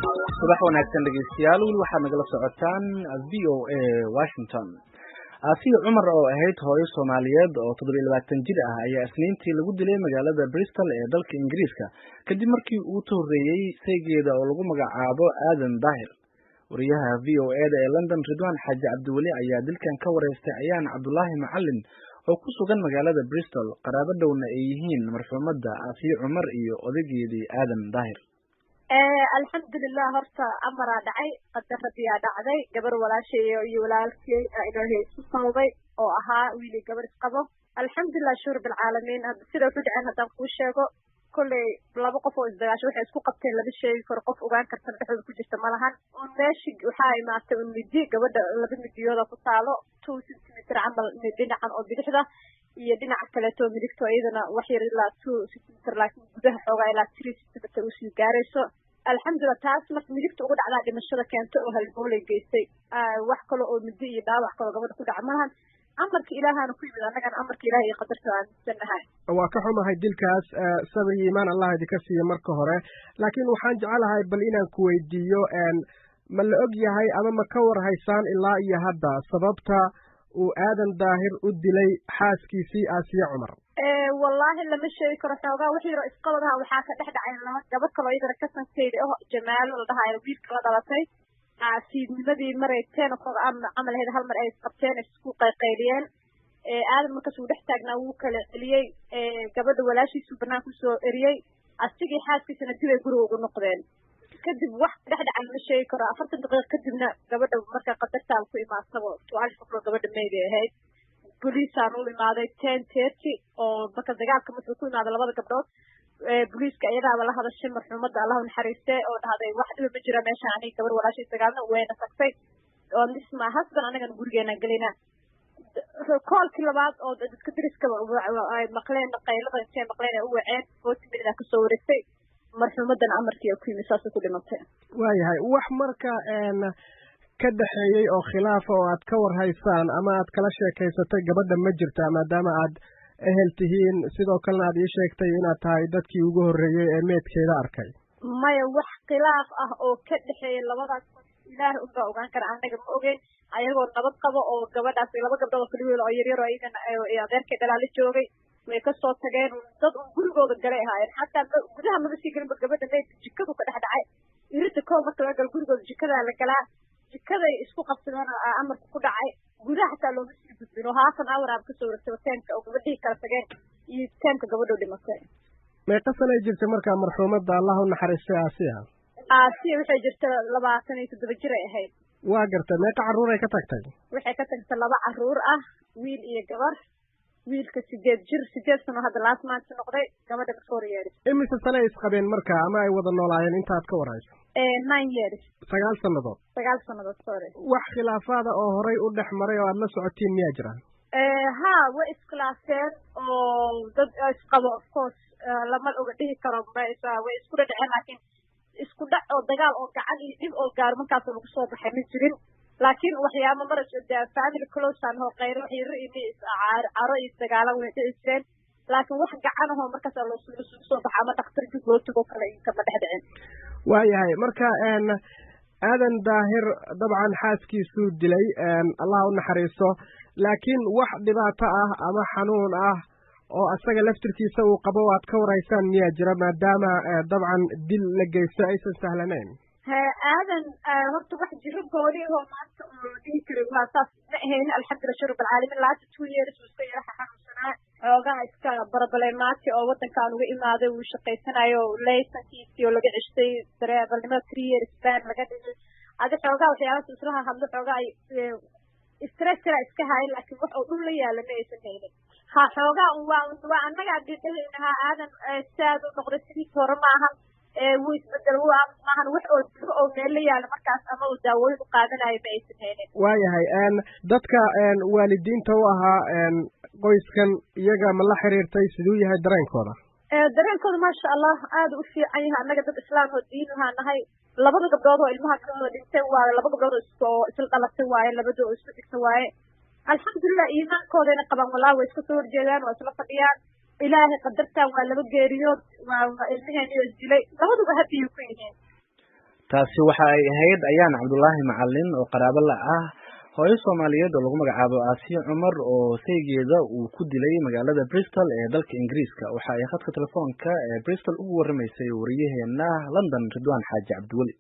Subax wanaagsan dhegeystayaal, weli waxaad nagala socotaan VOA Washington. Aasiya Cumar oo ahayd hooyo Soomaaliyeed oo 27 jir ah ayaa Isniintii lagu dilay magaalada Bristol ee dalka Ingiriiska, kadib markii uu tooreeyey saygeeda oo lagu magacaabo Aadan Daahir. Wariyaha VOA da ee London, Ridwaan Xaaji Cabdiweli, ayaa dilkan ka wareystay Ayaan Cabdulaahi Macalin oo ku sugan magaalada Bristol, qaraabo dhowna ay yihiin marxuumadda Aasiya Cumar iyo odaygeedii Aadan Daahir. Alxamdulilah, horta amaraa dhacay, qadar rabbiyaa dhacday. Gabar walaashay iyo walaalkey Ilaahay isku sababay oo ahaa wiili gabar isqabo. Alxamdulilah, shukur bilcaalamiin. Sida wuxu dhaceen haddaan kuu sheego, kolley laba qof oo isdagaasho waxay isku qabteen lama sheegi karo, qof ogaan kartana dhexdooda ku jirta ma lahan. Un meeshi waxaa imaatay un midi, gabadha laba midiyooda ku taalo, 2 centimeter camal dhinacan oo bidixda iyo dhinaca kaleeto midigto, iyadana wax yar ilaa 2 centimeter, laakiin gudaha xoogaa ilaa 3 centimeter usii gaarayso. Alxamdulilah, taas marka midigta uga dhacdaa dhimashada keento oo halboolay geystay. Wax kale oo midi iyo dhaawac kaloo gabadha ku dhaca malahan. Amarka Ilaahana ku yimid, annagana amarka Ilaah iyo qadarta aaminsanahay. Waa ka xumahay dilkaas, sabir iyo iimaan Allah idinka siiya marka hore, laakiin waxaan jecelahay bal inaan ku weydiiyo, ma la og yahay ama ma ka war haysaan ilaa iyo hadda sababta uu Aadan Daahir u dilay xaaskiisii Aasiya Cumar? Wallaahi lama sheegi karo. Xoogaa wax yaroo isqabadaha waxaa ka dhex dhacay laba gabad kaloo iyadana kasankeyda oh, Jamaalo la dhahayo, wiilka la dhalatay. Fiidnimadii maray 10 o'clock camal ahayd, hal mar ay isqabteen, isku qayqayliyeen. Aadan markaas wuu dhex taagnaa, wuu kala celiyey. Gabadha walaashiisuu banaanka usoo eriyey, asigii xaaskiisana dib ay guriga ugu noqdeen. Kadib wax dhex dhacay lama sheegi karo. 40 daqiiqo kadibna gabadha marka qadartaaba ku imaatabo, 12 o'clock gabadha mayday ahayd. Boliisaan u imaaday 10:30 oo marka dagaalka markuu ku imaaday labada gabdhood, boliiska iyadaaba la hadashay marxuumadda, Allahu naxariiste, oo dhahday wax dhiba ma jira meesha, aniga gabar walaashay dagaalna, wayna tagtay oo nisma hasban anagana gurigeena gelina. Koolkii labaad oo dadka dariskaba ay maqleen, qaylada intay maqleen ay u waceen, 40 minute kasoo wareegtay, marxuumadan amarkii ku yimi, saasay ku dhimatay. Waayahay, wax marka ka dhexeeyey oo khilaafa oo aad ka war haysaan ama aad kala sheekaysatay gabadha ma jirtaa, maadaama aad ehel tihiin, sidoo kalena aad ii sheegtay inaad tahay dadkii ugu horreeyey ee meedkeeda arkay? Maya, wax khilaaf ah oo ka dhexeeya labadaas Ilaahay unbaa ogaan kara, annaga ma ogeyn. Ayagoo nabad qabo oo gabadhaas laba gabdhood oo kaliwiil oo yaryar oo iyagana adeerkay dhalaa la joogay way kasoo tageen. Dad un gurigooda galay ahaayeen, xataa gudaha maba sii gelinba gabadha meydka, jikadu ka dhex dhacay. Irida koo marka laga galo gurigooda jikadaa la galaa, jikaday isku qabsadeen, amarka ku dhacay. Gudaha xataa looma sii gudbin oo half an hour aaba kasoo wareegtay time-ka oo gabadhihii kala tageen iyo time-ka gabadhoo dhimatay. Meeqa sanay jirtay markaa marxuumadda, Allah u naxariistay, Aasiya? Aasiya waxay jirta 27 jir ay ahayd. Waa gartay. Meeqa carruur ay ka tagtay? Waxay ka tagtay laba carruur ah, wiil iyo gabar. Wiilka 8 jir, 8 sano hadda last month noqday, gabadha 4 years. Imise sane ay isqabeen marka ama ay wada noolaayeen intaad ka warhayso? 9 years. 9 sannadood? 9 sannadood, sorry. Wax khilaafaada oo horay u dhex maray oo aad la socotiin miyaa jira? Ha, way iskhilaafeen oo dad isqabo, of course, lama oga dhihi karo way isku dhadhaceen, laakiin isku dhac oo dagaal oo gacan iyo dhib oo gaaro markaas lagu soo baxay ma jirin. Laakiin waxyaaba mar family close aan hoo qayro wax yar iyo caro iyo dagaalo way dhici jireen, laakiin wax gacan ahoo markaas loo soo baxa ama dhakhtar dib loo tago kale kama dhex dhicin. Waayahay, marka Aadan Daahir dabcan xaaskiisuu dilay, Allah u naxariisto, laakiin wax dhibaato ah ama xanuun ah oo asaga laftirkiisa uu qabo aad ka waraysaan miyaa jira, maadaama dabcan dil la geysto aysan sahlanayn? Aadan horta wax jiro gooni ahoo maanta oo dhihi karo waa saas ma ahayn. Alxamdulillah, shukr bilcaalamiin. Last 2 years wuu iska yaraxa xanuunsanaa, xoogaa iska barabalemaati oo wadankan uga imaaday, wuu shaqaysanayo, licence-kiisii oo laga ceshtay dareebalnimada, 3 years ban laga dhigay. Adi xoogaa waxyaalahaas islaha hadlo, xoogaa stress kala iska hayn, laakiin wax oo dhul la yaala ma aysan haynin. Ha, xoogaa waa annagaa dhidhahayna ha Aadan saad u noqday, sidiis hore ma ahan, wuu isbedel, wuu aamus maahan. Wax oo jiro oo meel la yaala markaas ama uu daawooyin u qaadanayo ma aysan haynin. Waayahay, dadka waalidiinta u ahaa qoyskan iyaga ma la xiriirtay? Siduu yahay dareenkooda? Dareenkooda maasha Allah, aada u fiican yahay. Annaga dad islaam oo diin ahaa nahay. Labada gabdhood oo ilmaha kawada dhintay waaye, laba gabdhood oo isla dhalatay waaye, labada oo isku xigta waaye. Alxamdulilah, iimaankoodayna qabaan. Wallahi way iska soo horjeedaan, waa isla fadhiyaan. Ilaahay qadartan waa laba geeriyood, waa ilmaheeni oo isdilay, labaduba happy ku yihiin. Taasi waxa ay ahayd Ayaan Cabdulaahi Macalin oo qaraabo la ah hooyo Soomaaliyeed oo lagu magacaabo Aasiya Cumar oo saygeeda uu ku dilay magaalada Bristol ee dalka Ingiriiska. Waxa ay khadka telefoonka ee Bristol ugu waramaysay wariyaheena London, Ridwaan Xaaji Cabdiweli.